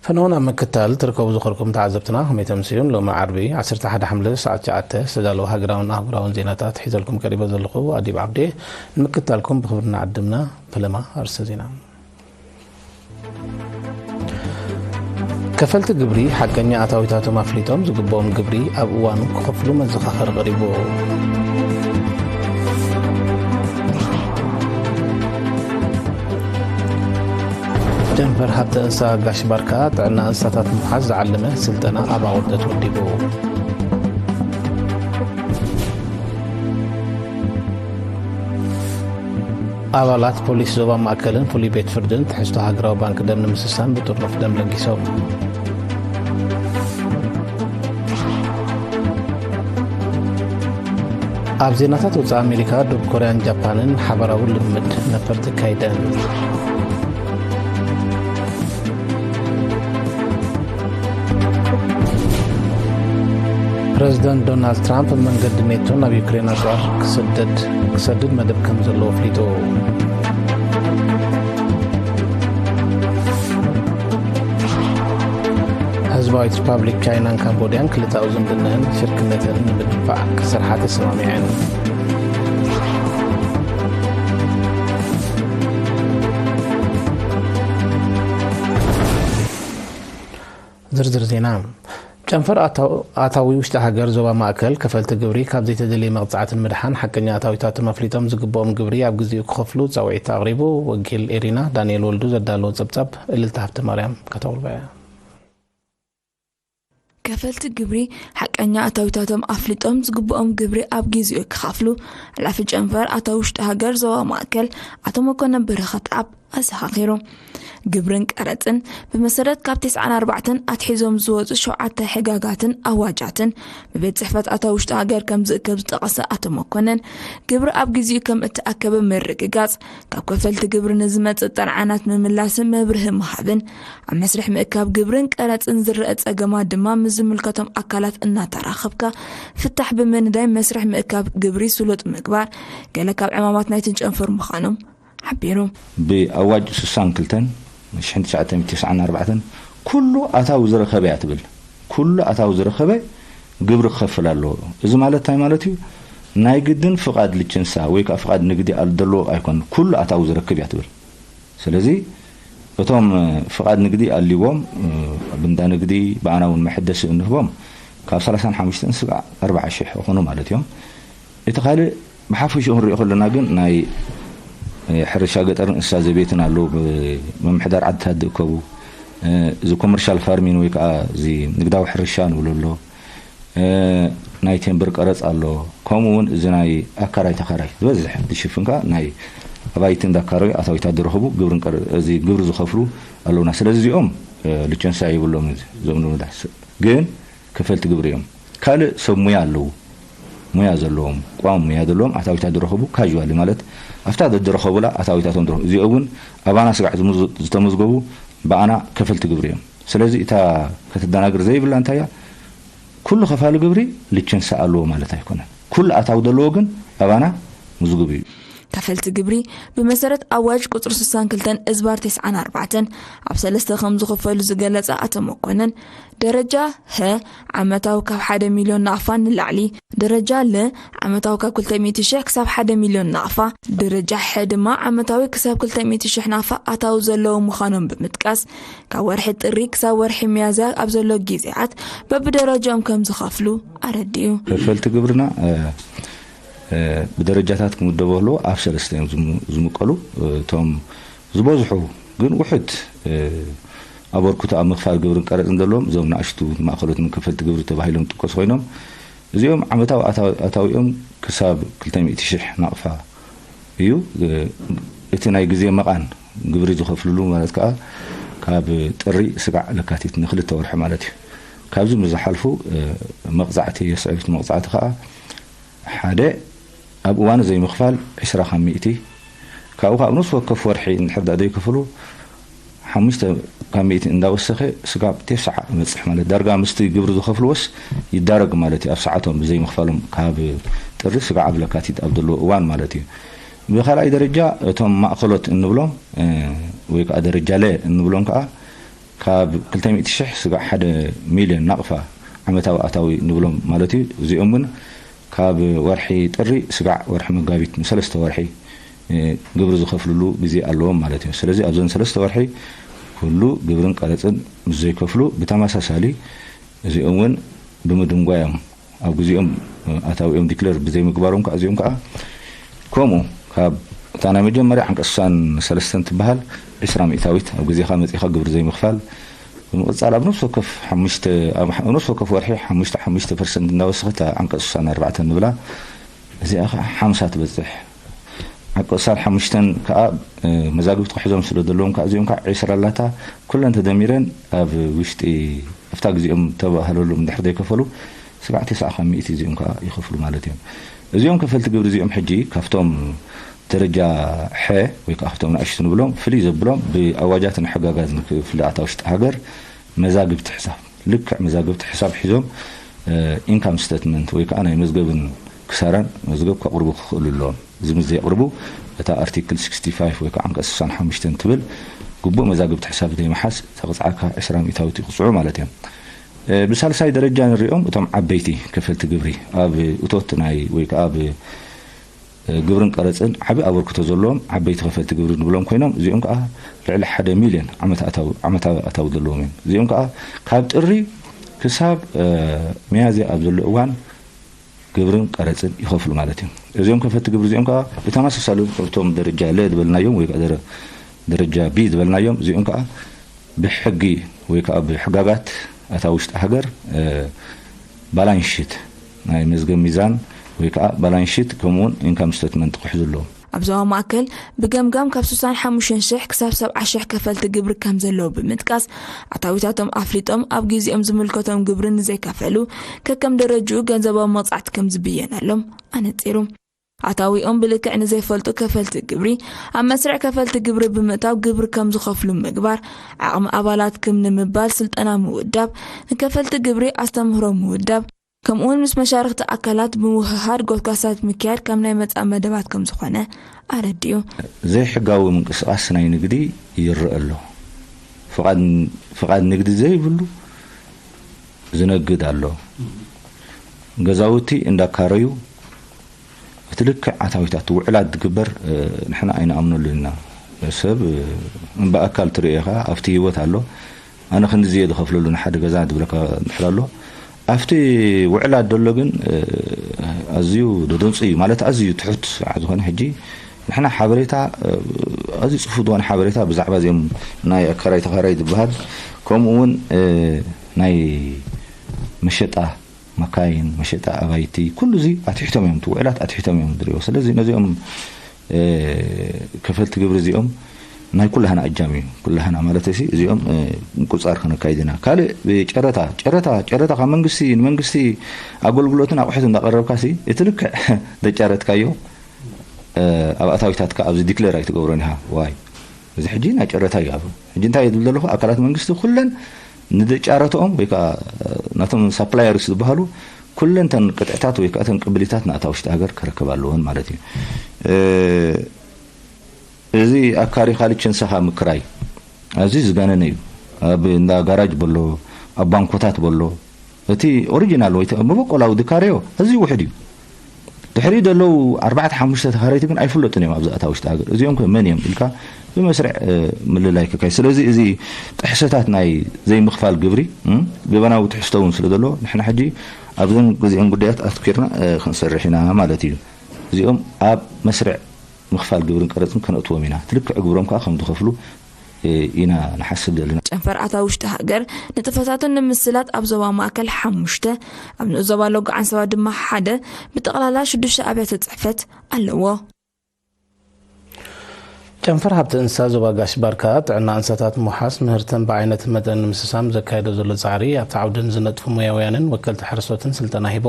ፈነወ ናብ ምክታል ትርከቡ ዝኸርኩም ተዓዘብትና፣ ከመይ ተምስዩን? ሎሚ ዓርቢ ዓሰርተ ሓደ ሓምለ ሰዓት ትሽዓተ ዝተዳለወ ሃገራውን ኣህጉራውን ዜናታት ሒዘልኩም ቀሪበ ዘለኹ ኣዲብ ዓብዴ። ንምክታልኩም ብኽብሪ ንዓድምና። ፈለማ ኣርእስተ ዜና። ከፈልቲ ግብሪ ሓቀኛ ኣታዊታቶም ኣፍሊጦም ዝግብኦም ግብሪ ኣብ እዋኑ ክኸፍሉ መዘኻኸሪ ቀሪቡ። ጀንፈር ሃብተ እንስሳ ጋሽ ባርካ ጥዕና እንስሳታት ንምሓዝ ዝዓለመ ስልጠና ኣብ ኣወርደት ወዲቡ። ኣባላት ፖሊስ ዞባ ማእከልን ፍሉይ ቤት ፍርድን ትሕዝቶ ሃገራዊ ባንክ ደም ንምስሳን ብጥርኑፍ ደም ለጊሶም። ኣብ ዜናታት ወጻኢ ኣሜሪካ፣ ደቡብ ኮርያን ጃፓንን ሓባራዊ ልምምድ ነፈርቲ ኣካይደን። ፕረዚደንት ዶናልድ ትራምፕ መንገዲ ኔቶ ናብ ዩክሬን ኣጽዋር ክስደድ፣ ክሰድድ መደብ ከም ዘለዎ ኣፍሊጡ። ህዝባዊት ሪፓብሊክ ቻይናን ካምቦድያን ክልተኣዊ ዝምድናን ሽርክነተን ንምድንፋዕ ክሰርሓ ተሰማሚዐን። ዝርዝር ዜና። ጨንፈር ኣታው-፣ ኣታዊ ውሽጢ ሃገር ዞባ ማእከል ከፈልቲ ግብሪ ካብ ዘይተደለየ መቕጻዕትን ምድሓን ሓቀኛ ኣታዊታቶም ኣፍሊጦም ዝግብኦም ግብሪ ኣብ ግዜኡ ክኸፍሉ ጻውዒት ኣቕሪቡ። ወኪል ኤሪና ዳንኤል ወልዱ ዘዳለዎ ጸብጻብ እልልታ ሃብተ ማርያም ከተቕርቦ እያ። ከፈልቲ ግብሪ ሓቀኛ ኣታዊታቶም ኣፍሊጦም ዝግብኦም ግብሪ ኣብ ግዜኡ ክኸፍሉ ሓላፊ ጨንፈር ኣታዊ ውሽጢ ሃገር ዞባ ማእከል ኣቶ መኮነን በረኸት ኣብ ኣዘኻኺሩ። ግብርን ቀረጽን ብመሰረት ካብ ተስዓን ኣርባዕተን ኣትሒዞም ዝወጹ ሸውዓተ ሕጋጋትን ኣዋጃትን ብቤት ጽሕፈት ኣታዊ ውሽጢ ሃገር ከም ዝእከብ ዝጠቐሰ ኣቶ መኮነን፣ ግብሪ ኣብ ግዜኡ ከም እተኣከበ ምርግጋጽ፣ ካብ ከፈልቲ ግብሪ ንዝመጽእ ጥርዓናት ምምላስን መብርሂ ምሃብን፣ ኣብ መስርሕ ምእካብ ግብርን ቀረጽን ዝረአ ጸገማት ድማ ምስ ዝምልከቶም ኣካላት እናተራኸብካ ፍታሕ ብምንዳይ መስርሕ ምእካብ ግብሪ ስሉጥ ምግባር ገለ ካብ ዕማማት ናይቲ ጨንፈር ምዃኖም ሓቢሩ። ብኣዋጅ ስሳን ክልተን ሽሕን ትሽዓተ ሚእትን ተስዓን ኣርባዕተን ኩሉ ኣታዊ ዝረኸበ እያ ትብል። ኩሉ ኣታዊ ዝረኸበ ግብሪ ክኸፍል ኣለዎ። እዚ ማለት እንታይ ማለት እዩ? ናይ ግድን ፍቓድ ልችንሳ ወይ ከዓ ፍቓድ ንግዲ ኣል-፣ ዘለዎ ኣይኮን። ኩሉ ኣታዊ ዝረክብ እያ ትብል። ስለዚ እቶም፣ እ፣ ፍቓድ ንግዲ ኣልዎም፣ እ፣ ብእንዳ ንግዲ ብኣና እውን መሐደሲ እንህቦም ካብ ሰላሳን ሓሙሽተን ስጋዕ ኣርባዓ ሽሕ ይኾኑ ማለት እዮም። እቲ ካልእ ብሓፈሽኡ ክንሪኦ ከለና ግን ናይ፣ እ፣ ሕርሻ ገጠርን እንስሳ ዘቤትን ኣለዉ፣ ብምምሕዳር ዓድታት ዝእከቡ፣ እ፣ እዚ ኮመርሻል ፋርሚን ወይ ከዓ እዚ ንግዳዊ ሕርሻ ንብሎ ኣሎ፣ እ፣ ናይ ቴምብር ቀረጽ ኣሎ። ከምኡ እውን እዚ ናይ ኣካራይ ተኻራይ ዝበዝሕ ዝሽፍን ከዓ ናይ ኣባይቲ እንዳካረዩ ኣታዊታት ዝረኽቡ ግብርን ቀረ-፣ እዚ ግብሪ ዝኸፍሉ ኣለውና። ስለዚ እዚኦም፣ እ፣ ልቸንሳ የብሎም፣ እዞም ንምዳስ ግን ከፈልቲ ግብሪ እዮም። ካልእ ሰብ ሙያ ኣለዉ፣ ሙያ ዘለዎም፣ ቋሚ ሙያ ዘለዎም ኣታዊታት ዝረኽቡ ካዥዋሊ ማለት ኣብታ ዘድረኸቡላ ኣታዊታቶም ዝረኽቡ፣ እዚኦም እውን ኣባና ስጋዕ ዝምዝ-፣ ዝተመዝገቡ ብኣና ከፈልቲ ግብሪ እዮም። ስለዚ እታ ከተደናግር ዘይብላ እንታይ እያ? ኩሉ ከፋሊ ግብሪ ልቸንሳ ኣለዎ ማለት ኣይኮነን። ኩሉ ኣታዊ ዘለዎ ግን ኣባና ምዝጉብ እዩ። ከፈልቲ ግብሪ ብመሰረት ኣዋጅ ቁጽሪ ስሳን ክልተን እዝባር ተስዓን ኣርባዕተን ኣብ ሰለስተ ከም ዝኽፈሉ ዝገለጸ ኣቶ መኮነን፣ ደረጃ ሀ ዓመታዊ ካብ ሓደ ሚልዮን ናቕፋ ንላዕሊ፣ ደረጃ ለ ዓመታዊ ካብ ክልተ ሚእቲ ሽሕ ክሳብ ሓደ ሚልዮን ናቕፋ፣ ደረጃ ሐ ድማ ዓመታዊ ክሳብ ክልተ ሚእቲ ሽሕ ናቕፋ ኣታዊ ዘለዎም ምዃኖም ብምጥቃስ፣ ካብ ወርሒ ጥሪ ክሳብ ወርሒ ሚያዝያ ኣብ ዘሎ ግዜያት በብደረጃኦም ከም ዝኸፍሉ ኣረዲኡ። ከፈልቲ ግብርና፣ እ፣ እ፣ ብደረጃታት ክምደቡ ከለዉ ኣብ ሰለስተ እዮም ዝም-፣ ዝምቀሉ። እ፣ እቶም ዝበዝሑ ግን ውሑድ፣ እ፣ ኣበርክቶ ኣብ ምኽፋል ግብርን ቀረጽን ዘለዎም እዞም ንኣሽቱ ማእከሎትን ከፈልቲ ግብሪ ተባሂሎም ዝጥቀሱ ኮይኖም፣ እዚኦም ዓመታዊ ኣታዊ-፣ ኣታዊኦም ክሳብ ክልተ ሚእቲ ሽሕ ናቕፋ እዩ። እ፣ እቲ ናይ ግዜ መቓን ግብሪ ዝኸፍልሉ ማለት ከኣ ካብ ጥሪ ስጋዕ ለካቲት ንክልተ ወርሒ ማለት እዩ። ካብዚ ምስ ዝሓልፉ፣ እ፣ መቕጻዕቲ የስዕብ። እቲ መቕጻዕቲ ከኣ ሓደ ኣብ እዋኑ ዘይምኽፋል ዕስራ ካብ ሚእቲ፣ ካብኡ ካብ ነፍሲ ወከፍ ወርሒ እንድሕር ደኣ ዘይከፍሉ ሓሙሽተ ካብ ሚእቲ እንዳወሰኸ ስጋብ ተስዓ ይበጽሕ ማለት ዳርጋ ምስቲ ግብሪ ዝኸፍልዎስ ይዳረግ ማለት እዩ። ኣብ ሰዓቶም ብዘይምኽፋሎም ካብ ጥሪ ስጋዕ ኣብ ለካቲት ኣብ ዘለዎ እዋን ማለት እዩ። ብኻልኣይ ደረጃ እቶም ማእከሎት እንብሎም፣ እ፣ ወይ ከዓ ደረጃ ለ እንብሎም ከዓ ካብ ክልተ ሚእቲ ሽሕ ስጋዕ ሓደ ሚልዮን ናቕፋ ዓመታዊ ኣታዊ ንብሎም ማለት እዩ። እዚኦም እውን ካብ ወርሒ ጥሪ ስጋዕ ወርሒ መጋቢት ንሰለስተ ወርሒ ግብሪ ዝኸፍልሉ ግዜ ኣለዎም ማለት እዩ። ስለዚ ኣብዘን ሰለስተ ወርሒ ኩሉ ግብርን ቀረፅን ምስ ዘይከፍሉ ብተመሳሳሊ እዚኦም እውን ብምድንጓዮም ኣብ ግዜኦም ኣታዊኦም ዲክለር ብዘይምግባሮም ከዓ እዚኦም ከዓ ከምኡ ካብ እታ ናይ መጀመርያ ዓንቀ ስሳን ሰለስተን ትበሃል ዕስራ ሚእታዊት ኣብ ግዜኻ መፂኻ ግብሪ ዘይምኽፋል ብምቕፃል ኣብ ነፍሲ ወከፍ ሓሙሽተ ኣብ ነፍሲ ወከፍ ወርሒ ሓሙሽተ ሓሙሽተ ፐርሰንት እንዳወሰኸት ዓንቀ ስሳን ኣርባዕተን ንብላ እዚኣ ከዓ ሓምሳ ትበፅሕ። ዓንቀ ስሳን ሓሙሽተን ከዓ መዛግብቲ ክሕዞም ስለ ዘለዎም ከዓ እዚኦም ከዓ ዕስራ ኣላታ ኩለን ተደሚረን ኣብ ውሽጢ ኣብታ ግዜኦም ተባህለሎም እንድሕር ዘይከፈሉ ስጋዕ ተስዓ ካብ ሚእቲ እዚኦም ከዓ ይኸፍሉ ማለት እዮም። እዚኦም ከፈልቲ ግብሪ እዚኦም ሕጂ ካብቶም ደረጃ ሐ ወይ ከዓ ካብቶም ንኣሽቱ ንብሎም ፍልይ ዘብሎም ብኣዋጃትን ሕጋጋትን ክፍልኣት ውሽጢ ሃገር መዛግብቲ ሕሳብ ልክዕ መዛግብቲ ሕሳብ ሒዞም ኢንካም ስተትመንት ወይ ከዓ ናይ መዝገብን ክሳራን መዝገብ ከቕርቡ ክኽእሉ ኣለዎም። እዚ ምስ ዘየቕርቡ እታ ኣርቲክል ስክስቲ ፋይቭ ወይ ከዓ ዓንቀ ስሳን ሓሙሽተን ትብል ግቡእ መዛግብቲ ሕሳብ ዘይምሓዝ ተቕፅዓካ ዕስራ ሚእታዊት ይቕፅዑ ማለት እዮም። ብሳልሳይ ደረጃ ንሪኦም እቶም ዓበይቲ ከፈልቲ ግብሪ ኣብ እቶት ናይ ወይ ከዓ ኣብ ግብርን ቀረፅን ዓቢ ኣበርክቶ ዘለዎም ዓበይቲ ከፈልቲ ግብሪ ንብሎም ኮይኖም እዚኦም ከዓ ልዕሊ ሓደ ሚልዮን ዓመት ኣታዊ ዓመታዊ ኣታዊ ዘለዎም እዮም። እዚኦም ከዓ ካብ ጥሪ ክሳብ ሚያዝያ ኣብ ዘሎ እዋን ግብርን ቀረፅን ይኸፍሉ ማለት እዮም። እዚኦም ከፈልቲ ግብሪ እዚኦም ከዓ ብተመሳሳሊ እቶም ደረጃ ለ ዝበልናዮም ወይ ከዓ ደረ- ደረጃ ቢ ዝበልናዮም እዚኦም ከዓ ብሕጊ ወይ ከዓ ብሕጋጋት እታ ውሽጢ ሃገር ባላንስ ሽት ናይ መዝገብ ሚዛን ወይ ከዓ ባላንስ ሽት ከምኡውን ኢንካም ስተትመንት ክሕዙ ኣለዎም። ኣብ ዞባ ማእከል ብገምጋም ካብ ስሳን ሓሙሽተን ሽሕ ክሳብ ሰብዓ ሽሕ ከፈልቲ ግብሪ ከም ዘለዉ ብምጥቃስ ኣታዊታቶም ኣፍሊጦም ኣብ ግዜኦም ዝምልከቶም ግብሪ ንዘይከፈሉ ከከም ደረጅኡ ገንዘባዊ መቕፃዕቲ ከም ዝብየነሎም ኣነፂሩ። ኣታዊኦም ብልክዕ ንዘይፈልጡ ከፈልቲ ግብሪ ኣብ መስርዕ ከፈልቲ ግብሪ ብምእታው ግብሪ ከም ዝኸፍሉ ምግባር፣ ዓቕሚ ኣባላት ክም ንምባል ስልጠና ምውዳብ፣ ንከፈልቲ ግብሪ ኣስተምህሮ ምውዳብ፣ ከምኡውን ምስ መሻርኽቲ ኣካላት ብምውህሃድ ጎስጓሳት ምክያድ ካብ ናይ መጻኢ መደባት ከም ዝኾነ ኣረዲኡ። ዘይሕጋዊ ምንቅስቓስ ናይ ንግዲ ይረአ ኣሎ። ፍቓድ ንግዲ ዘይብሉ ዝነግድ ኣሎ። ገዛውቲ እንዳካረዩ እቲ ልክዕ ኣታዊታት ውዕላት ዝግበር ንሕና ኣይንኣምነሉ ኢና። ሰብ ብኣካል ትርእዮ ኢኻ ኣብቲ ህይወት ኣሎ ኣነ ክንድዚ እየ ዝኸፍለሉ ንሓደ ገዛ ዝብለካ እንድሕር ኣሎ ኣብቲ ውዕላት ዘሎ ግን ኣዝዩ ደደንፁ እዩ ማለት ኣዝዩ ትሑት ዝኾነ ሕጂ ንሕና ሓበሬታ ኣዝዩ ፅፉፍ ዝኾነ ሓበሬታ ብዛዕባ እዚኦም ናይ ኣከራይ ተኸራይ ዝበሃል ከምኡ እውን ናይ መሸጣ መካይን፣ መሸጣ ኣባይቲ፣ ኩሉ እዚ ኣትሒቶም እዮም፣ እቲ ውዕላት ኣትሒቶም እዮም ዝሪእዎ። ስለዚ ነዚኦም ከፈልቲ ግብሪ እዚኦም ናይ ኩላህና እጃም እዩ። ኩላህና ማለት እዚ እዚኦም ምቁፅፃር ከነካይድ ኢና። ካልእ ብጨረታ፣ ጨረታ፣ ጨረታ ካብ መንግስቲ ንመንግስቲ ኣገልግሎትን ኣቑሑት እንዳቐረብካ ሲ እቲ ልክዕ ዘጫረትካዮ ኣብ ኣታዊታትካ ኣብዚ ዲክለር ኣይትገብሮን ኢኻ። ዋይ እዚ ሕጂ ናይ ጨረታ እዩ ኣብ ሕጂ እንታይ ዝብል ዘለኹ ኣካላት መንግስቲ ኩለን ንደጫረትኦም ወይ ከዓ ናቶም ሳፕላየርስ ዝበሃሉ ኩለን ተን ቅጥዕታት ወይ ከዓ ተን ቅብሊታት ናታ ውሽጢ ሃገር ክረክብ ኣለዎን ማለት እዩ። እዚ ኣካሪኻ ልቸንሳኻ ምክራይ ኣዝዩ ዝጋነነ እዩ። ኣብ እንዳ ጋራጅ በሎ ኣብ ባንኮታት በሎ እቲ ኦሪጂናል ወይ መበቆላዊ ድካርዮ ኣዝዩ ውሕድ እዩ። ድሕሪ ዘለዉ ኣርባዕተ ሓሙሽተ ተኻረይቲ ግን ኣይፍለጡን እዮም ኣብዚ ኣታ ውሽጢ ሃገር እዚኦም ከ መን እዮም ኢልካ ብመስርዕ ምልላይ ክካይ ስለዚ እዚ ጥሕሰታት ናይ ዘይምኽፋል ግብሪ ገበናዊ ትሕዝቶ እውን ስለ ዘሎ ንሕና ሕጂ ኣብዘን ገዚኦም ጉዳያት ኣትኪርና ክንሰርሕ ኢና ማለት እዩ። እዚኦም ኣብ መስርዕ ምኽፋል ግብርን ቀረፅን ከነእትዎም ኢና። እቲ ልክዕ ግብሮም ከዓ ከም ዝኸፍሉ ኢና ንሓስብ ዘለና። ጨንፈር ኣታ ውሽጢ ሃገር ንጥፈታቱ ንምስላጥ ኣብ ዞባ ማእከል ሓሙሽተ፣ ኣብ ንኡስ ዞባ ሎጎ ዓንሰባ ድማ ሓደ፣ ብጠቕላላ ሽዱሽተ ኣብያተ ፅሕፈት ኣለዎ። ጨንፈር ሃብቲ እንስሳ ዞባ ጋሽ ባርካ ጥዕና እንስሳታት ምውሓስ፣ ምህርተን ብዓይነትን መጠንን ንምስሳም ዘካየዶ ዘሎ ፃዕሪ ኣብቲ ዓውዲ ንዝነጥፉ ሞያውያንን ወከልቲ ሓረስቶትን ስልጠና ሂቦ።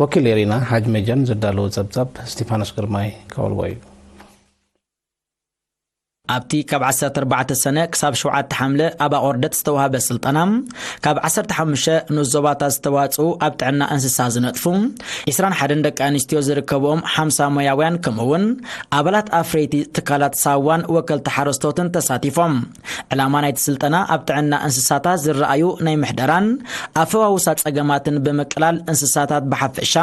ወኪል ኤሪና ሓጅ ሜጀር ንዘዳለዎ ፀብፃብ ስቲፋኖስ ግርማይ ከቕርቦ እዩ። ኣብቲ ካብ ዓሰርተ ኣርባዕተ ሰነ ክሳብ ሸውዓተ ሓምለ ኣብ ኣቑርደት ዝተዋህበ ስልጠና፣ ካብ ዓሰርተ ሓሙሽተ ንኡስ ዞባታት ዝተዋጽኡ ኣብ ጥዕና እንስሳ ዝነጥፉ ዒስራን ሓደን ደቂ ኣንስትዮ ዝርከብኦም ሓምሳ ሞያውያን፣ ከምኡ እውን ኣባላት ኣፍረይቲ ትካላት ሳዋን ወከልቲ ሓረስቶትን ተሳቲፎም። ዕላማ ናይቲ ስልጠና ኣብ ጥዕና እንስሳታት ዝረኣዩ ናይ ምሕደራን ኣፈዋውሳ ጸገማትን ብምቅላል፣ እንስሳታት ብሓፈሻ፣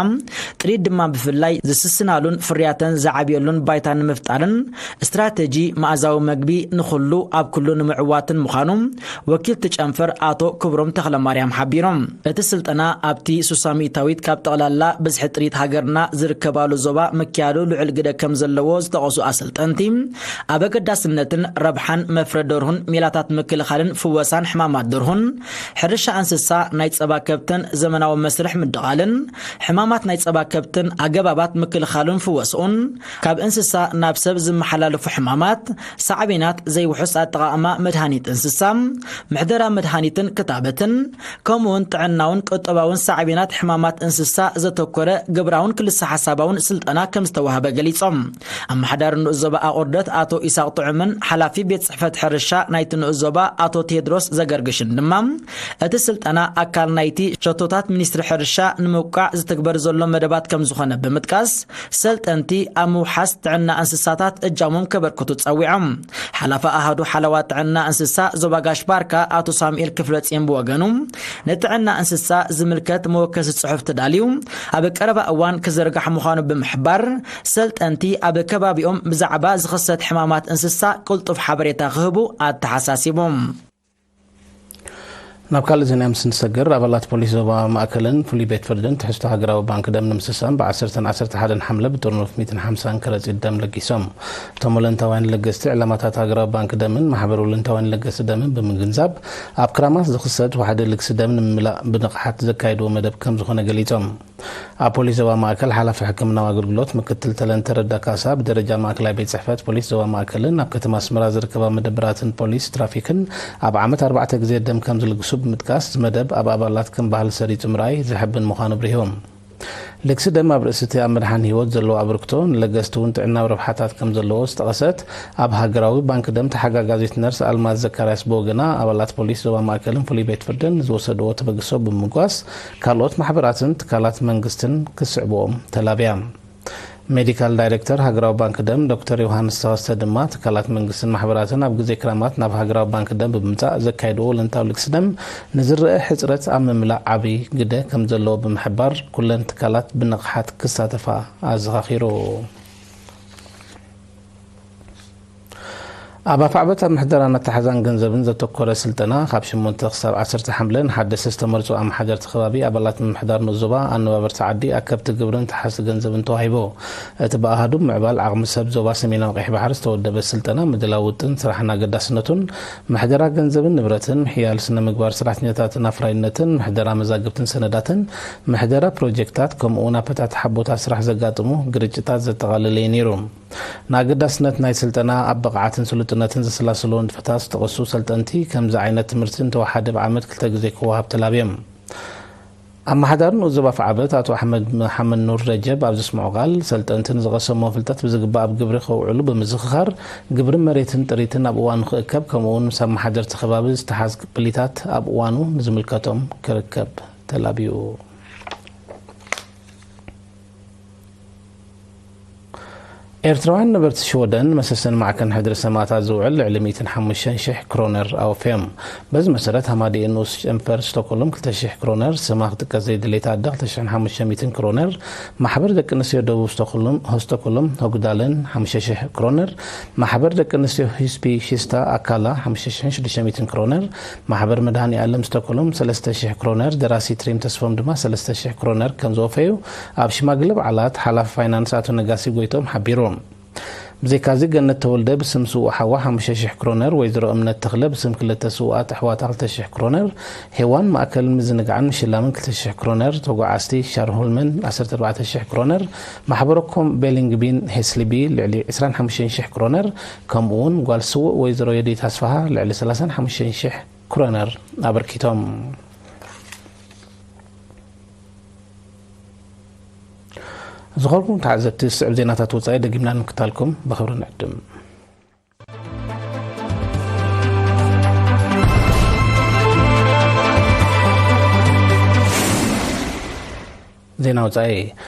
ጥሪት ድማ ብፍላይ ዝስስናሉን ፍርያተን ዝዓብየሉን ባይታ ንምፍጣርን፣ ስትራተጂ መኣዛዊ መግቢ ንኹሉ ኣብ ኩሉ ንምዕዋትን ምዃኑ ወኪል ትጨንፈር ኣቶ ክብሮም ተኽለማርያም ሓቢሮም። እቲ ስልጠና ኣብቲ ሱሳ ሚእታዊት ካብ ጠቕላላ ብዝሒ ጥሪት ሃገርና ዝርከባሉ ዞባ ምክያዱ ልዑል ግደ ከም ዘለዎ ዝጠቐሱ ኣሰልጠንቲ፣ ኣብ ኣገዳስነትን ረብሓን መፍረ ደርሁን ሜላታት ምክልኻልን ፍወሳን ሕማማት ደርሁን፣ ሕርሻ እንስሳ፣ ናይ ጸባ ከብትን ዘመናዊ መስርሕ ምድቓልን፣ ሕማማት ናይ ጸባ ከብትን ኣገባባት ምክልኻሉን ፍወስኡን፣ ካብ እንስሳ ናብ ሰብ ዝመሓላለፉ ሕማማት፣ ሳዕቤናት ዘይውሑስ ኣጠቓቕማ መድሃኒት እንስሳ፣ ምሕደራ መድሃኒትን ክታበትን፣ ከምኡውን ጥዕናውን ቁጠባውን ሳዕቤናት ሕማማት እንስሳ ዘተኮረ ግብራውን ክልሰ ሓሳባውን ስልጠና ከም ዝተዋህበ ገሊጾም። ኣመሓዳሪ ንኡስ ዞባ ኣቑርደት ኣቶ ኢሳቕ ጥዑምን ሓላፊ ቤት ጽሕፈት ሕርሻ ናይቲ ንኡስ ዞባ ኣቶ ቴድሮስ ዘገርግሽን ድማ፣ እቲ ስልጠና ኣካል ናይቲ ሸቶታት ሚኒስትሪ ሕርሻ ንምብቃዕ ዝትግበር ዘሎ መደባት ከም ዝኾነ ብምጥቃስ፣ ሰልጠንቲ ኣብ ምውሓስ ጥዕና እንስሳታት እጃሞም ከበርክቱ ጸዊዖም። ሓላፊ ኣሃዱ ሓለዋ ጥዕና እንስሳ ዞባ ጋሽ ባርካ ኣቶ ሳሙኤል ክፍለጽዮን ብወገኑ፣ ንጥዕና እንስሳ ዝምልከት መወከሲ ጽሑፍ ተዳልዩ ኣብ ቀረባ እዋን ክዝርጋሕ ምዃኑ ብምሕባር፣ ሰልጠንቲ ኣብ ከባቢኦም ብዛዕባ ዝኽሰት ሕማማት እንስሳ ቅልጡፍ ሓበሬታ ክህቡ ኣተሓሳሲቡ። ናብ ካልእ ዜና ምስ ንሰግር፣ ኣባላት ፖሊስ ዞባ ማእከልን ፍሉይ ቤት ፍርድን ትሕዝቶ ሃገራዊ ባንክ ደም ንምስሳን ብ ዓሰርተን ዓሰርተ ሓደን ሓምለ ብጥርኑፍ ሚእትን ሓምሳን ከረጺት ደም ለጊሶም። እቶም ወለንታውያን ለገስቲ፣ ዕላማታት ሃገራዊ ባንክ ደምን ማሕበር ወለንታውያን ለገስቲ ደምን ብምግንዛብ፣ ኣብ ክራማት ዝኽሰት ዋሕዲ ልግሲ ደም ንምምላእ ብንቕሓት ዘካይድዎ መደብ ከም ዝኾነ ገሊጾም። ኣብ ፖሊስ ዞባ ማእከል ሓላፊ ሕክምናዊ ኣገልግሎት ምክትል ተለንተ ረዳ ካሳ፣ ብደረጃ ማእከላይ ቤት ጽሕፈት ፖሊስ ዞባ ማእከልን ኣብ ከተማ ኣስመራ ዝርከባ መደበራትን ፖሊስ ትራፊክን ኣብ ዓመት ኣርባዕተ ግዜ ደም ከም ዝልግሱ ብምጥቃስ፣ እዚ መደብ ኣብ ኣባላት ከም ባህሊ ሰሪጹ ምርኣይ ዘሐብን ምዃኑ ኣብሪሆም። ልግሲ ደም ኣብ ርእሲ እቲ ኣብ ምድሓን ህይወት ዘለዎ ኣበርክቶ፣ ንለገስቲ እውን ጥዕናዊ ረብሓታት ከም ዘለዎ ዝጠቐሰት፣ ኣብ ሃገራዊ ባንክ ደም ተሓጋጋዚት ነርስ ኣልማዝ ዘካርያስ ብወገና፣ ኣባላት ፖሊስ ዞባ ማእከልን ፍሉይ ቤት ፍርድን ንዝወሰድዎ ተበግሶ ብምምጓስ፣ ካልኦት ማሕበራትን ትካላት መንግስትን ክስዕብዎም ተላብያ። ሜዲካል ዳይሬክተር ሃገራዊ ባንክ ደም ዶክተር ዮሃንስ ተኸስተ ድማ፣ ትካላት መንግስትን ማሕበራትን ኣብ ግዜ ክራማት ናብ ሃገራዊ ባንክ ደም ብምምጻእ ዘካይድዎ ወለንታዊ ልግሲ ደም ንዝረአ ሕጽረት ኣብ ምምላእ ዓቢ ግደ ከም ዘለዎ ብምሕባር፣ ኩለን ትካላት ብንቕሓት ክሳተፋ ኣዘኻኺሩ። ኣብ ኣፍዓበት ኣብ ምሕደራን ኣተሓዛን ገንዘብን ዘተኮረ ስልጠና፣ ካብ ሸሞንተ ክሳብ ዓሰርተ ሓምለ ንሓደስቲ ዝተመርጹ ኣመሓደርቲ ከባቢ፣ ኣባላት ምምሕዳር ንኡስ ዞባ፣ ኣነባበርቲ ዓዲ፣ ኣከብቲ ግብርን ተሓዝቲ ገንዘብን ተዋሂቡ። እቲ ብኣሃዱ ምዕባል ዓቕሚ ሰብ ዞባ ሰሜናዊ ቀይሕ ባሕሪ ዝተወደበ ስልጠና፣ ምድላው ውጥን ስራሕን ኣገዳስነቱን፣ ምሕደራ ገንዘብን ንብረትን፣ ምሕያል ስነ ምግባር ሰራሕተኛታትን ኣፍራይነትን፣ ምሕደራ መዛግብትን ሰነዳትን፣ ምሕደራ ፕሮጀክታት፣ ከምኡ እውን ኣፈታትሓ ቦታ ስራሕ ዘጋጥሙ ግርጭታት ዘጠቓለለ እዩ ነይሩ። ንኣገዳስነት ናይ ስልጠና ኣብ ብቕዓትን ስሉጥነትን ዘሰላሰልዎ ንጥፈታት ዝጠቐሱ ሰልጠንቲ፣ ከምዚ ዓይነት ትምህርቲ እንተወሓደ ብዓመት ክልተ ግዜ ክወሃብ ተላብዮም። ኣመሓዳሪ ንኡስ ዞባ ኣፍዓበት ኣቶ ኣሕመድ መሓመድ ኑር ረጀብ ኣብ ዘስምዖ ቃል፣ ሰልጠንቲ ንዝቐሰምዎ ፍልጠት ብዝግባእ ኣብ ግብሪ ከውዕሉ ብምዝኽኻር፣ ግብሪ መሬትን ጥሪትን ኣብ እዋኑ ክእከብ፣ ከምኡ እውን ምስ ኣመሓደርቲ ከባቢ ዝተሓዝ ክፍሊታት ኣብ እዋኑ ንዝምልከቶም ክርከብ ተላብዩ። ኤርትራውያን ነበርቲ ሽወደን መሰሰን ማዕከን ሕድሪ ሰማእታት ዝውዕል ልዕሊ ሚእትን ሓሙሽተን ሽሕ ክሮነር ኣወፈዮም። በዚ መሰረት፣ ሃማደኤ ንኡስ ጨንፈር ስቶኮሎም ክልተ ሽሕ ክሮነር፣ ስማ ክጥቀስ ዘይደለየት ኣደ ክልተ ሽሕን ሓሙሽተ ሚእትን ክሮነር፣ ማሕበር ደቂ ኣንስትዮ ደቡብ ስቶኮሎም፣ ሆስቶኮሎም ሆግዳለን ሓሙሽተ ሽሕ ክሮነር፣ ማሕበር ደቂ ኣንስትዮ ሂስቢ ሺስታ ኣካላ ሓሙሽተ ሽሕን ሽዱሽተ ሚእትን ክሮነር፣ ማሕበር መድሃኔ ኣለም ስቶኮሎም ሰለስተ ሽሕ ክሮነር፣ ደራሲ ትሪም ተስፎም ድማ ሰለስተ ሽሕ ክሮነር ከም ዝወፈዩ ኣብ ሽማግለ በዓላት ሓላፊ ፋይናንስ ኣቶ ነጋሲ ጎይቶም ሓቢሩ። ብዘይካዚ፣ ገነት ተወልደ ብስም ስዉእ ሓዋ ሓሙሽተ ሽሕ ክሮነር፣ ወይዘሮ እምነት ተኽለ ብስም ክልተ ስዉኣት ኣሕዋታ ክልተ ሽሕ ክሮነር፣ ሄዋን ማእከል ምዝንጋዕን ምሽላምን ክልተ ሽሕ ክሮነር፣ ተጓዓዝቲ ሻርሆልመን ዓሰርተ ኣርባዕተ ሽሕ ክሮነር፣ ማሕበረኮም ቤሊንግቢን ሄስሊቢ ልዕሊ ዕስራን ሓሙሽተን ሽሕ ክሮነር፣ ከምኡ እውን ጓል ስዉእ ወይዘሮ የዲት ኣስፍሃ ልዕሊ ሰላሳን ሓሙሽተን ሽሕ ክሮነር ኣበርኪቶም። ዝኾንኩም ተዓዘብቲ፣ ዝስዕብ ዜናታት ወጻኢ ደጊምና ንምክታልኩም ብኽብሪ ንዕድም። ዜና ወጻኢ።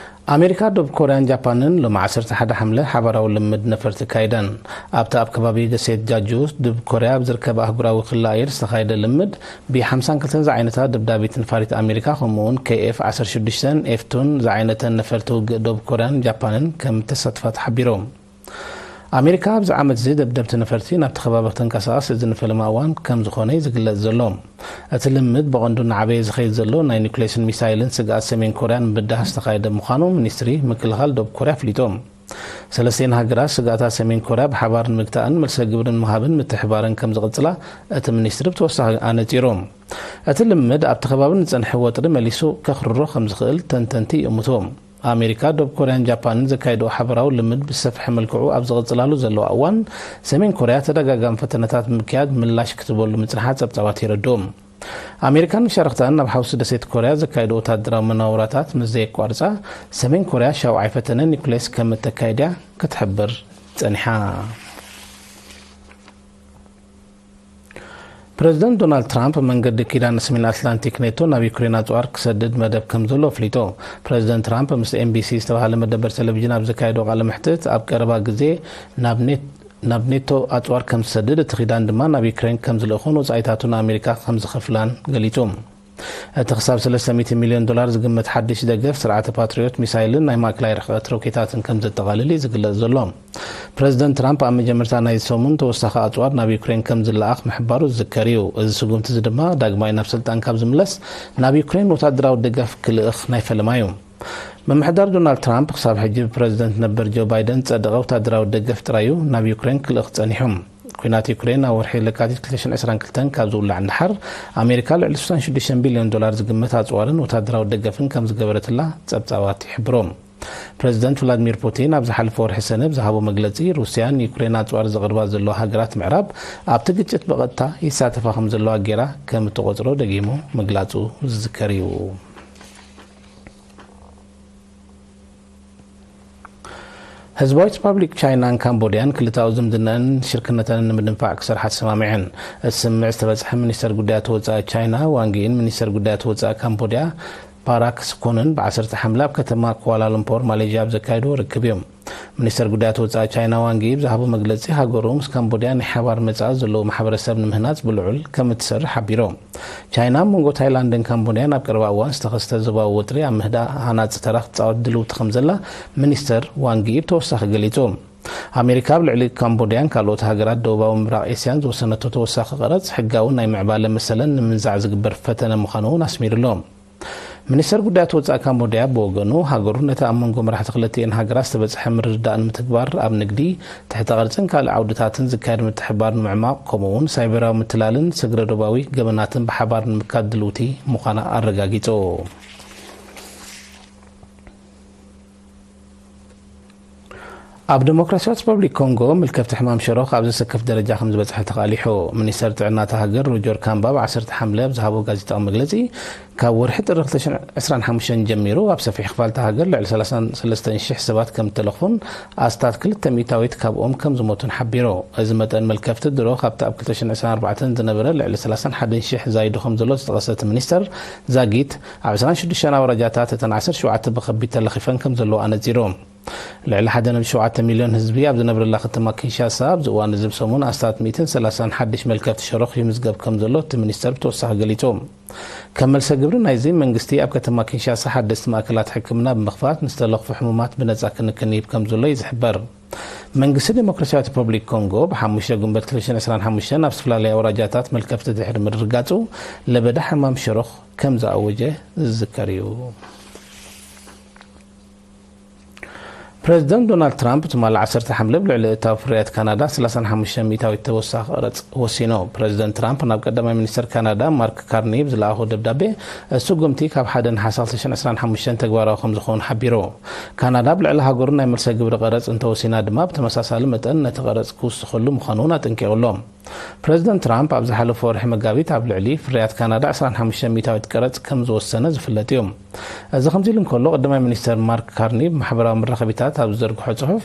ኣሜሪካ፣ ደቡብ ኮርያን ጃፓንን ሎሚ ዓሰርተ ሓደ ሓምለ ሓባራዊ ልምድ ነፈርቲ ኣካይደን። ኣብቲ ኣብ ከባቢ ደሴት ጃጁ፣ ደቡብ ኮርያ ኣብ ዝርከብ ኣህጉራዊ ክሊ ኣየር ዝተኻየደ ልምድ፣ ቢ ሓምሳን ክልተን ዝዓይነታ ደብዳቢት ነፋሪት ኣሜሪካ፣ ከምኡ'ውን ኬ ኤፍ ዓሰርተ ሽዱሽተን ኤፍ ቱን ዝዓይነተን ነፈርቲ ውግእ ደቡብ ኮርያን ጃፓንን ከም እተሳተፋ ተሓቢሩ። ኣሜሪካ ኣብዚ ዓመት እዚ ደብደብቲ ነፈርቲ ናብቲ ከባቢ ክትንቀሳቐስ እዚ ንፈለማ እዋን ከም ዝኾነ እዩ ዝግለጽ ዘሎ። እቲ ልምድ ብቐንዱ እናዓበየ ዝኸይድ ዘሎ ናይ ኒኩሌስን ሚሳይልን ስግኣት ሰሜን ኮርያ ንምብዳህ ዝተኻየደ ምዃኑ ሚኒስትሪ ምክልኻል ደቡብ ኮርያ ኣፍሊጡ። ሰለስቲኤን ሃገራት ስግኣታት ሰሜን ኮርያ ብሓባር ንምግታእን መልሰ ግብሪ ንምሃብን ምትሕባረን ከም ዝቕጽላ እቲ ሚኒስትሪ ብተወሳኺ ኣነጺሩ። እቲ ልምድ ኣብቲ ከባቢ ንጸንሐ ወጥሪ መሊሱ ከኽርሮ ከም ዝኽእል ተንተንቲ ይእምቱ። ኣሜሪካ፣ ደቡብ ኮርያን ጃፓንን ዘካየድኦ ሓበራዊ ልምድ ብዝሰፍሐ መልክዑ ኣብ ዝቕጽላሉ ዘለዋ እዋን፣ ሰሜን ኮርያ ተደጋጋሚ ፈተነታት ብምክያድ ምላሽ ክትበሉ ምጽንሓ ጸብጻባት የረድኡ። ኣሜሪካን መሻርኽታን ናብ ሓውሲ ደሴት ኮርያ ዘካየድኦ ወታደራዊ መናውራታት ምስ ዘየቋርጻ፣ ሰሜን ኮርያ ሻውዓይ ፈተነ ኒኩሌስ ከም እተካይድ እያ ክትሕብር ጸኒሓ። ፕረዚደንት ዶናልድ ትራምፕ መንገዲ ኪዳን ሰሜን ኣትላንቲክ ኔቶ ናብ ዩክሬን ኣጽዋር ክሰድድ መደብ ከም ዘሎ ኣፍሊጡ። ፕረዚደንት ትራምፕ ምስ ኤን ቢ ሲ ዝተባህለ መደበር ቴሌቪዥን ኣብ ዘካየዶ ቃለ መሕትት፣ ኣብ ቀረባ ግዜ ናብ ኔት-፣ ናብ ኔቶ ኣጽዋር ከም ዝሰድድ፣ እቲ ኪዳን ድማ ናብ ዩክሬን ከም ዝልእኹን ወጻኢታቱ ንኣሜሪካ ከም ዝኸፍላን ገሊጹ። እቲ ክሳብ ሰለስተ ሚእቲ ሚልዮን ዶላር ዝግመት ሓድሽ ደገፍ ስርዓተ ፓትሪዮት ሚሳይልን ናይ ማእከላይ ርሕቀት ሮኬታትን ከም ዘጠቓልል እዩ ዝግለጽ ዘሎ። ፕረዚደንት ትራምፕ ኣብ መጀመርታ ናይዚ ሰሙን ተወሳኺ ኣጽዋር ናብ ዩክሬን ከም ዝለኣኽ ምሕባሩ ዝዝከር እዩ። እዚ ስጉምቲ እዚ ድማ ዳግማይ ናብ ስልጣን ካብ ዝምለስ ናብ ዩክሬን ወታደራዊ ደገፍ ክልእኽ ናይ ፈለማ እዩ። ምምሕዳር ዶናልድ ትራምፕ ክሳብ ሕጂ ብፕረዚደንት ነበር ጆ ባይደን ዝጸደቐ ወታደራዊ ደገፍ ጥራይ እዩ ናብ ዩክሬን ክልእኽ ጸኒሑ። ኲናት ዩክሬን ኣብ ወርሒ ለካቲት ክልተ ሽሕን ዕስራን ክልተን ካብ ዝውላዕ ንደሓር፣ ኣሜሪካ ልዕሊ ስሳን ሽዱሽተን ቢልዮን ዶላር ዝግመት ኣጽዋርን ወታደራዊ ደገፍን ከም ዝገበረትላ ጸብጻባት ይሕብሩ። ፕረዚደንት ቭላድሚር ፑቲን ኣብ ዝሓለፈ ወርሒ ሰነ ብዝሃቦ መግለጺ፣ ሩስያን ዩክሬን ኣጽዋር ዘቕርባ ዘለዋ ሃገራት ምዕራብ ኣብቲ ግጭት ብቐጥታ ይሳተፋ ከም ዘለዋ ጌራ ከም እትቖጽሮ ደጊሙ ምግላጹ ዝዝከር እዩ። ህዝባዊት ሪፓብሊክ ቻይናን ካምቦድያን ክልተኣዊ ዝምድናን ሽርክነተን ንምድንፋዕ ክሰርሓ ተሰማሚዐን። እቲ ስምምዕ ዝተበጽሐ ሚኒስተር ጉዳያት ወጻኢ ቻይና ዋንጊን ሚኒስተር ጉዳያት ወጻኢ ካምቦድያ ፓራክ ስኮንን ብዓሰርተ ሓምለ ኣብ ከተማ ኳላሉምፖር ማሌዥያ ኣብ ዘካየድዎ ርክብ እዮም። ሚኒስተር ጉዳያት ወጻኢ ቻይና ዋንጊ ብዝሃቦ መግለጺ፣ ሃገሩ ምስ ካምቦድያ ናይ ሓባር መጻኢ ዘለዎ ማሕበረሰብ ንምህናጽ ብልዑል ከም እትሰርሕ ሓቢሩ። ቻይና ኣብ መንጎ ታይላንድን ካምቦድያን ኣብ ቀረባ እዋን ዝተኸስተ ዞባዊ ወጥሪ ኣብ ምህዳእ ሃናጺ ተራ ክትጻወት ድልውቲ ከም ዘላ ሚኒስተር ዋንጊ ብተወሳኺ ገሊጹ። ኣሜሪካ ኣብ ልዕሊ ካምቦድያን ካልኦት ሃገራት ደቡባዊ ምብራቕ ኤስያን ዝወሰነቶ ተወሳኺ ቀረጽ፣ ሕጋዊ ናይ ምዕባለ መሰለን ንምንዛዕ ዝግበር ፈተነ ምዃኑ እውን ኣስሚሩሉ። ሚኒስተር ጉዳያት ወጻኢ ካምቦድያ ብወገኑ፣ ሃገሩ ነቲ ኣብ መንጎ መራሕቲ ክልቲኤን ሃገራት ዝተበጽሐ ምርድዳእ ንምትግባር ኣብ ንግዲ፣ ትሕተ ቅርጽን ካልእ ዓውድታትን ዝካየድ ምትሕብባር ንምዕማቕ፣ ከምኡ እውን ሳይበራዊ ምትላልን ስግረ ዶባዊ ገበናትን ብሓባር ንምምካት ድልውቲ ምዃና ኣረጋጊጹ። ኣብ ዲሞክራሲያዊት ሪፓብሊክ ኮንጎ፣ ምልከፍቲ ሕማም ሸሮኽ ኣብ ዘሰክፍ ደረጃ ከም ዝበጽሐ ተቓሊሑ። ሚኒስተር ጥዕና እታ ሃገር ሮጀር ካምባ ብ ዓሰርተ ሓምለ ኣብ ዝሃቦ ጋዜጣዊ መግለጺ፣ ካብ ወርሒ ጥሪ ክልተ ሽሕን ዕስራን ሓሙሽተን ጀሚሩ ኣብ ሰፊሕ ክፋል እታ ሃገር ልዕሊ ሰላሳን ሰለስተን ሽሕ ሰባት ከም እተለኽፉን ኣስታት ክልተ ሚእታዊት ካብኦም ከም ዝሞቱን ሓቢሩ። እዚ መጠን መልከፍቲ ድሮ ካብቲ ኣብ ክልተ ሽሕን ዕስራን ኣርባዕተን ዝነበረ ልዕሊ ሰላሳን ሓደን ሽሕ ዛይዱ ከም ዘሎ ዝጠቐሰ እቲ ሚኒስተር፣ ዛጊት ኣብ ዕስራን ሽዱሽተን ኣውራጃታት እተን ዓሰርተ ሸውዓተ ብኸቢድ ተለኺፈን ከም ዘለዋ ኣነጺሩ። ልዕሊ ሓደ ነጥቢ ሸውዓተ ሚልዮን ህዝቢ ኣብ ዝነብረላ ከተማ ኪንሻሳ፣ ኣብዚ እዋን እዚ ብሰሙን ኣስታት ሚእትን ሰላሳን ሓድሽ መልከፍቲ ሸሮኽ ይምዝገብ ከም ዘሎ እቲ ሚኒስተር ብተወሳኺ ገሊጹ። ከም መልሰ ግብሪ ናይዚ፣ መንግስቲ ኣብ ከተማ ኪንሻሳ ሓደስቲ ማእከላት ሕክምና ብምኽፋት፣ ንዝተለኽፉ ሕሙማት ብነጻ ክንክን ይህብ ከም ዘሎ እዩ ዝሕበር። መንግስቲ ዲሞክራሲያዊት ሪፐብሊክ ኮንጎ፣ ብ ሓሙሽተ ጉንበት ክልተ ሽሕን ዕስራን ሓሙሽተን ኣብ ዝተፈላለያ ኣውራጃታት መልከፍቲ ድሕሪ ምርግጋጹ፣ ለበዳ ሕማም ሸሮኽ ከም ዝኣወጀ ዝዝከር እዩ። ፕረዚደንት ዶናልድ ትራምፕ ትማሊ ዓሰርተ ሓምለ ኣብ ልዕሊ እታዊ ፍርያት ካናዳ ሰላሳን ሓሙሽተን ሚእታዊት ተወሳኺ ቀረጽ ወሲኑ። ፕረዚደንት ትራምፕ ናብ ቀዳማይ ሚኒስተር ካናዳ ማርክ ካርኒ ብዝለኣኾ ደብዳቤ፣ እቲ ስጉምቲ ካብ ሓደ ነሓሰ ክልተ ሽሕን ዕስራን ሓሙሽተን ተግባራዊ ከም ዝኸውን ሓቢሩ። ካናዳ ኣብ ልዕሊ ሃገሩ ናይ መልሰ ግብሪ ቀረጽ እንተወሲና ድማ፣ ብተመሳሳሊ መጠን ነቲ ቀረጽ ክውስኸሉ ምዃኑ እውን ኣጠንቂቑ ኣሎ። ፕረዚደንት ትራምፕ ኣብ ዝሓለፈ ወርሒ መጋቢት ኣብ ልዕሊ ፍርያት ካናዳ ዕስራን ሓሙሽተን ሚእታዊት ቀረጽ ከም ዝወሰነ ዝፍለጥ እዩ። እዚ ከምዚ ኢሉ እንከሎ፣ ቀዳማይ ሚኒስተር ማርክ ካርኒ ብማሕበራዊ መራኸቢታት ኣብ ዝዘርግሖ ጽሑፍ፣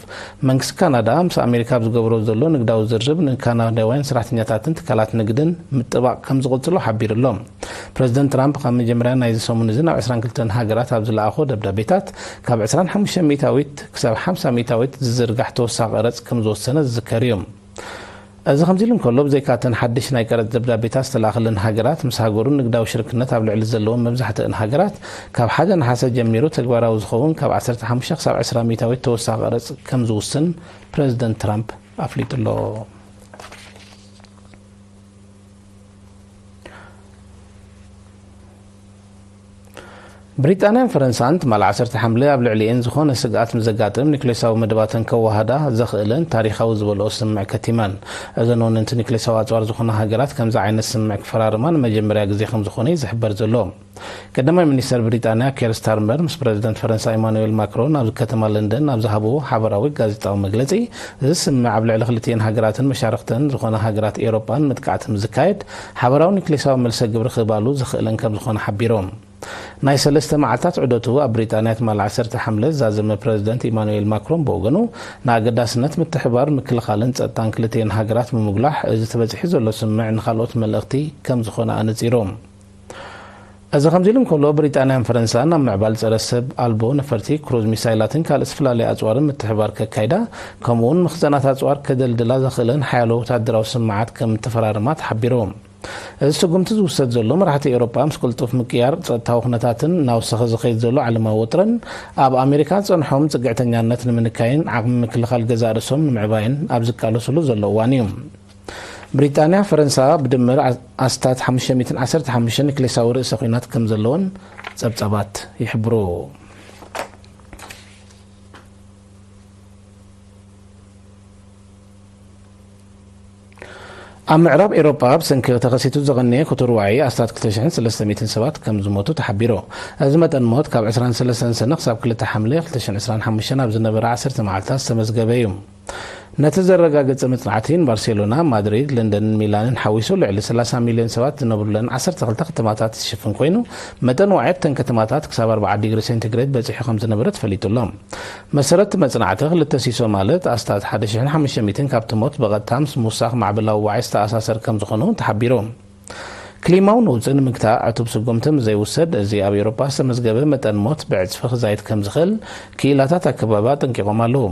መንግስቲ ካናዳ ምስ ኣሜሪካ ኣብ ዝገብሮ ዘሎ ንግዳዊ ዝርርብ ንካናዳውያን ሰራሕተኛታትን ትካላት ንግድን ምጥባቕ ከም ዝቕጽሎ ሓቢሩ ኣሎ። ፕረዚደንት ትራምፕ ካብ መጀመርያ ናይዚ ሰሙን እዚ ናብ ዕስራን ክልተን ሃገራት ኣብ ዝለኣኾ ደብዳቤታት፣ ካብ ዕስራን ሓሙሽተ ሚእታዊት ክሳብ ሓምሳ ሚእታዊት ዝዝርጋሕ ተወሳኺ ቀረጽ ከም ዝወሰነ ዝዝከር እዩ። እዚ ከምዚ ኢሉ እንከሎ፣ ብዘይካ እተን ሓድሽ ናይ ቀረጽ ደብዳቤታት ዝተላእኸለን ሃገራት፣ ምስ ሃገሩ ንግዳዊ ሽርክነት ኣብ ልዕሊ ዘለወን መብዛሕትአን ሃገራት፣ ካብ ሓደ ነሓሰ ጀሚሩ ተግባራዊ ዝኸውን ካብ ዓሰርተ ሓሙሽተ ክሳብ ዕስራ ሚእታዊት ተወሳኺ ቀረጽ ከም ዝውስን ፕረዚደንት ትራምፕ ኣፍሊጡ ኣሎ። ብሪጣንያን ፈረንሳን ትማል ዓሰርተ ሓምለ ኣብ ልዕሊኤን ዝኾነ ስግኣት ምስ ዘጋጥም ኒክሌሳዊ መደባተን ከወሃዳ ዘኽእለን ታሪኻዊ ዝበልኦ ስምምዕ ከቲመን። እዘን ወነንቲ ኒክሌሳዊ ኣጽዋር ዝኾና ሃገራት ከምዚ ዓይነት ስምምዕ ክፈራርማ ንመጀመርያ ግዜ ከም ዝኾነ እዩ ዝሕበር ዘሎ። ቀዳማይ ሚኒስተር ብሪጣንያ ኬር ስታርመር ምስ ፕረዚደንት ፈረንሳ ኢማኑኤል ማክሮን ኣብ ከተማ ለንደን ኣብ ዝሃብዎ ሓበራዊ ጋዜጣዊ መግለጺ፣ እዚ ስምምዕ ኣብ ልዕሊ ክልቲኤን ሃገራትን መሻርኽተን ዝኾና ሃገራት ኤውሮጳን መጥቃዕቲ ምስ ዝካየድ፣ ሓበራዊ ኒክሌሳዊ መልሰ ግብሪ ክህባሉ ዘኽእለን ከም ዝኾነ ሓቢሮም። ናይ ሰለስተ መዓልታት ዑደቱ ኣብ ብሪጣንያ ትማል ዓሰርተ ሓምለ ዝዛዘመ ፕረዚደንት ኢማኑኤል ማክሮን ብወገኑ፣ ንኣገዳስነት ምትሕባር ምክልኻልን ጸጥታን ክልቲኤን ሃገራት ብምጉላሕ፣ እዚ ተበጺሑ ዘሎ ስምምዕ ንኻልኦት መልእኽቲ ከም ዝኾነ ኣነጺሩ። እዚ ከምዚ ኢሉ እንከሎ፣ ብሪጣንያን ፈረንሳን ኣብ ምዕባል ጸረ ሰብ ኣልቦ ነፈርቲ፣ ክሩዝ ሚሳይላትን ካልእ ዝተፈላለዩ ኣጽዋርን ምትሕባር ከካይዳ፣ ከምኡውን መኽዘናት ኣጽዋር ከደልድላ ዘኽእለን ሓያሎ ወታደራዊ ስምምዓት ከም እተፈራረማ ተሓቢሩ። እዚ ስጉምቲ ዝውሰድ ዘሎ፣ መራሕቲ ኤውሮጳ ምስ ቅልጡፍ ምቅያር ጸጥታዊ ኩነታትን እናወሰኸ ዝኸይድ ዘሎ ዓለማዊ ውጥረን፣ ኣብ ኣሜሪካ ዝጸንሖም ጽግዕተኛነት ንምንካይን ዓቕሚ ምክልኻል ገዛእ ርእሶም ንምዕባይን ኣብ ዝቃለሱሉ ዘሎ እዋን እዩ። ብሪጣንያ፣ ፈረንሳ ብድምር ኣ-፣ ኣስታት ሓሙሽተ ሚእትን ዓሰርተ ሓሙሽተ ኒክሌሳዊ ርእሰ ኲናት ከም ዘለወን ጸብጻባት ይሕብሩ። ኣብ ምዕራብ ኤውሮጳ ብሰንኪ ተኸሲቱ ዝቐነየ ክቱር ዋዒ ኣስታት ክልተ ሽሕን ሰለስተ ሚእትን ሰባት ከም ዝሞቱ ተሓቢሩ። እዚ መጠን ሞት ካብ ዕስራን ሰለስተን ሰነ ክሳብ ክልተ ሓምለ ክልተ ሽሕን ዕስራን ሓሙሽተን ኣብ ዝነበረ ዓሰርተ መዓልታት ዝተመዝገበ እዩ። ነቲ ዘረጋገጸ መጽናዕቲ ንባርሴሎና፣ ማድሪድ፣ ለንደንን ሚላንን ሓዊሱ ልዕሊ ሰላሳ ሚልዮን ሰባት ዝነብሩለን ዓሰርተ ክልተ ከተማታት ዝሽፍን ኮይኑ፣ መጠን ዋዒ ኣብተን ከተማታት ክሳብ ኣርብዓ ዲግሪ ሴንቲግሬድ በጺሑ ከም ዝነበረ ተፈሊጡ ኣሎ። መሰረት እቲ መጽናዕቲ፣ ክልተ ሲሶ ማለት ኣስታት ሓደ ሽሕን ሓሙሽተ ሚእትን ካብቲ ሞት ብቐጥታ ምስ ምውሳኽ ማዕበላዊ ዋዒ ዝተኣሳሰር ከም ዝኾነ እውን ተሓቢሩ። ክሊማዊ ነውጺ ንምግታእ ዕቱብ ስጉምቲ ምስ ዘይውሰድ፣ እዚ ኣብ ኤውሮጳ ዝተመዝገበ መጠን ሞት ብዕጽፊ ክዛይድ ከም ዝኽእል ክኢላታት ኣከባቢ ኣጠንቂቖም ኣለዉ።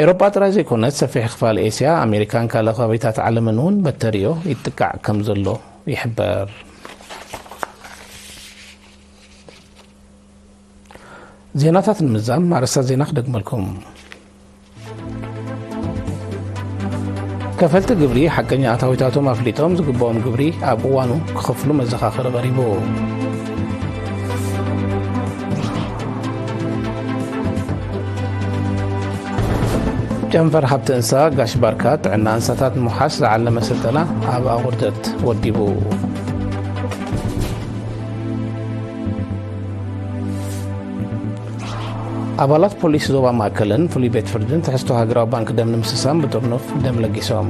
ኤውሮጳ ጥራይ ዘይኮነስ፣ ሰፊሕ ክፋል ኤስያ፣ ኣሜሪካን ካልእ ከባቢታት ዓለምን እውን በተሪኦ ይጥቃዕ ከም ዘሎ ይሕበር። ዜናታት ንምዛም ኣርእስታት ዜና ክደግመልኩም። ከፈልቲ ግብሪ ሓቀኛ ኣታዊታቶም ኣፍሊጦም ዝግብኦም ግብሪ ኣብ እዋኑ ክኸፍሉ መዘኻኸሪ ቀሪቡ። ጨንፈር ሃብቲ እንስሳ ጋሽ ባርካ ጥዕና እንስሳታት ንምውሓስ ዝዓለመ ስልጠና ኣብ ኣቑርደት ወዲቡ። ኣባላት ፖሊስ ዞባ ማእከልን ፍሉይ ቤት ፍርድን ትሕዝቶ ሃገራዊ ባንክ ደም ንምስሳን ብጥርኑፍ ደም ለጊሶም።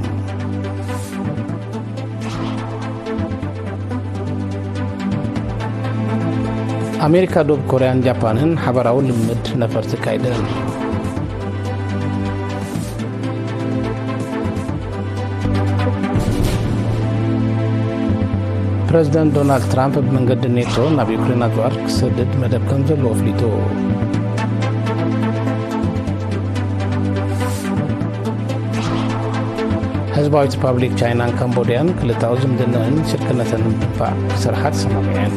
ኣሜሪካ፣ ደቡብ ኮርያን ጃፓንን ሓበራዊ ልምምድ ነፈርቲ ኣካይደን። ፕረዚደንት ዶናልድ ትራምፕ ብመንገዲ ኔቶ ናብ ዩክሬን ኣጽዋር ክሰድድ መደብ ከም ዘለዎ ኣፍሊጡ። ህዝባዊት ሪፓብሊክ ቻይናን ካምቦድያን ክልተኣዊ ዝምድናኣን ሽርክነተን ንምድንፋዕ ክሰርሓ ተሰማሚዐን።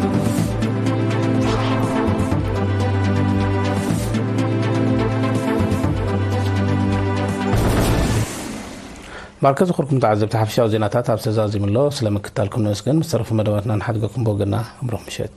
ማርከ ዝኽርኩም ተዓዘብቲ፣ ሓፈሻዊ ዜናታት ኣብ ዝተዛዚሙ ኣሎ። ስለ ምክታልኩም ነመስግን። ምስ ተረፉ መደባትና ንሓድገኩም ብወገንና እምሩኽ ምሸት።